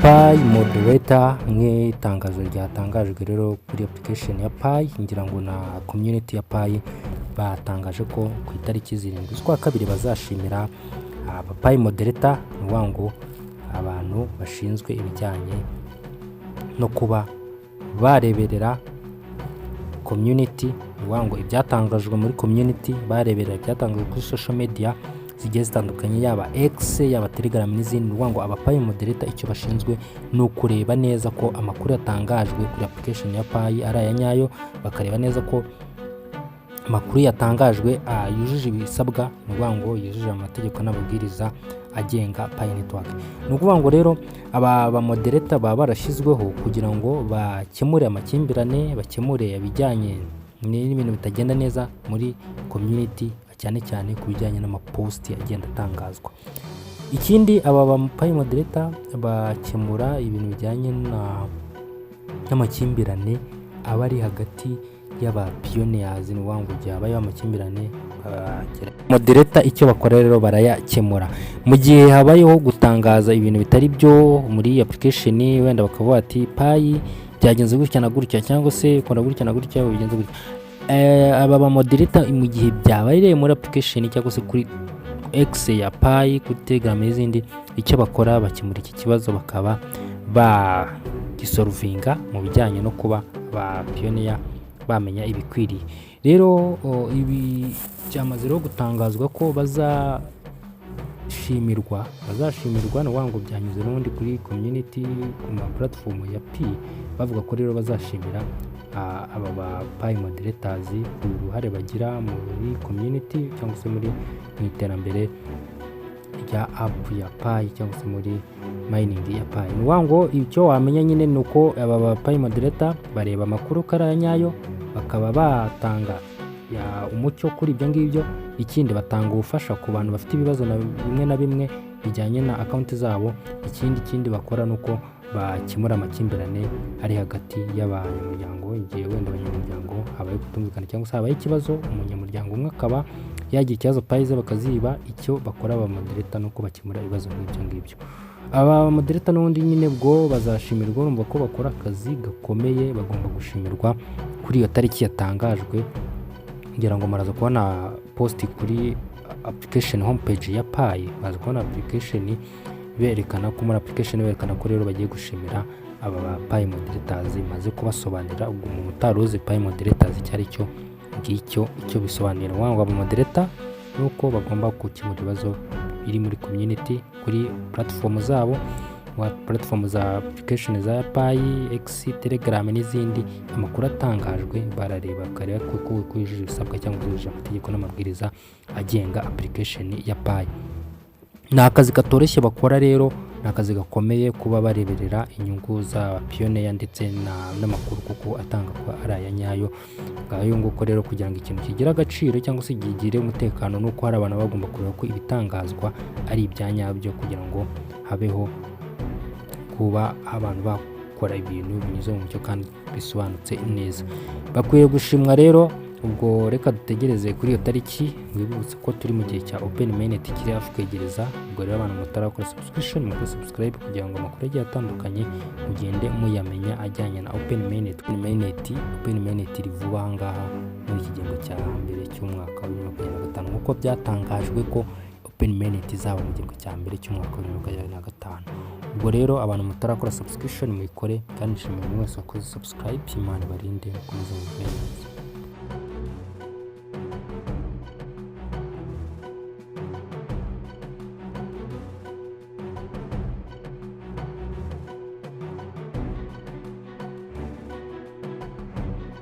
Pi moderator, nk'itangazo ryatangajwe rero kuri application ya Pi, ngira ngo na community ya Pi batangaje ko ku itariki 7 z'ukwa kabiri bazashimira aba Pi moderator. Ni ukuvuga ngo abantu bashinzwe ibijyanye no kuba bareberera community, ni ukuvuga ngo ibyatangajwe muri community, bareberera ibyatangajwe kuri social media zigiye zitandukanye, yaba X, yaba Telegram n'izindi. Ni ukuvuga ngo aba Pi moderator icyo bashinzwe ni ukureba neza ko amakuru yatangajwe kuri application ya Pi ari aya nyayo, bakareba neza ko amakuru yatangajwe yujuje ibisabwa, ni ukuvuga ngo yujuje amategeko n'amabwiriza agenga Pi Network. Ni ukuvuga ngo rero aba ba moderator baba barashyizweho kugira ngo bakemure amakimbirane, bakemure ibijyanye n'ibintu bitagenda neza muri community, cyane cyane ku bijyanye n'amapost agenda atangazwa. Ikindi, aba ba Pi moderator bakemura ibintu bijyanye n'amakimbirane aba ari hagati y'aba pioneers. Ni ukuvuga ngo igihe habayeho amakimbirane, moderator icyo bakora rero barayakemura. Mu gihe habayeho gutangaza ibintu bitari byo muri application, wenda bakavuga ati Pi byagenze gutya na gutya, cyangwa se kora gutya na gutya, bigenze gutya, aba ba moderator mu gihe byabaye muri application cyangwa se kuri X ya Pi, kuri Telegram n'izindi, icyo bakora bakemura iki kibazo, bakaba bagisolvinga mu bijyanye no kuba ba pioneer bamenya ibikwiriye. Rero ibi byamaze rero gutangazwa ko bazashimirwa. Ni ukuvuga ngo byanyuze n'ubundi kuri community, ku ma platform ya Pi, bavuga ko rero bazashimira aba ba Pi moderators ku ruhare bagira muri community cyangwa se mu iterambere rya app ya Pi cyangwa se muri mining ya Pi. Ni ukuvuga ngo icyo wamenya nyine ni uko aba ba Pi moderator bareba amakuru ko ari aya nyayo, bakaba batanga umucyo kuri ibyo ngibyo. Ikindi, batanga ubufasha ku bantu bafite ibibazo na bimwe na bimwe bijyanye na account zabo. Ikindi bakora ni uko bakemura amakimbirane ari hagati y'abanyamuryango, igihe wenda abanyamuryango habaye kutumvikana cyangwa se habaye ikibazo, umunyamuryango umwe akaba yagira ikibazo, Pi ze bakaziba. Icyo bakora aba moderator ni uko bakemura ibibazo nk'ibyo ngibyo. Aba moderator n'ubundi nyine bwo bazashimirwa. Urumva ko bakora akazi gakomeye, bagomba gushimirwa kuri iyo tariki yatangajwe. Ngira ngo muraza kubona post kuri application homepage ya Pi, baza kubona application berekana ko muri application berekana ko rero bagiye gushimira aba ba Pi moderators. Maze kubasobanurira, ubwo umuntu utari uzi Pi moderators icyo ari cyo, ngicyo icyo bisobanura. Ngo aba moderator ni uko bagomba gukemura ibibazo biri muri community kuri platform zabo, wa platform za application za Pi, X, Telegram n'izindi. Amakuru atangajwe barareba, bakareba ko yujuje ibisabwa cyangwa yujuje amategeko n'amabwiriza agenga application ya Pi. Ni akazi katoroshye bakora rero, ni akazi gakomeye kuba bareberera inyungu za pioneer ndetse n'amakuru kuko atanga ko ari aya nyayo. Ngayo nguko rero, kugira ngo ikintu kigire agaciro cyangwa se kigire umutekano, ni uko hari abantu baba bagomba kureba ko ibitangazwa ari ibya nyabyo, kugira ngo habeho kuba abantu bakora ibintu binyuze mu mucyo kandi bisobanutse neza. Bakwiye gushimwa rero. Ubwo reka dutegereze kuri iyo tariki. Mwibutse ko turi mu gihe cya open mainnet kiri hafi kwegereza. Ubwo rero abantu mutarakora subscription, mukore subscribe kugira ngo amakuru agiye atandukanye mugende muyamenya ajyanye na open mainnet. Open mainnet iri vuba aha ngaha muri iki gihembwe cya mbere cy'umwaka wa 2025, nk'uko byatangajwe ko open mainnet izaba mu gihembwe cya mbere cy'umwaka wa 2025. Ubwo rero abantu mutarakora subscription muyikore, kandi nshimiye buri wese wakoze subscribe. Imana ibarinde, mukomeze mugubwe neza.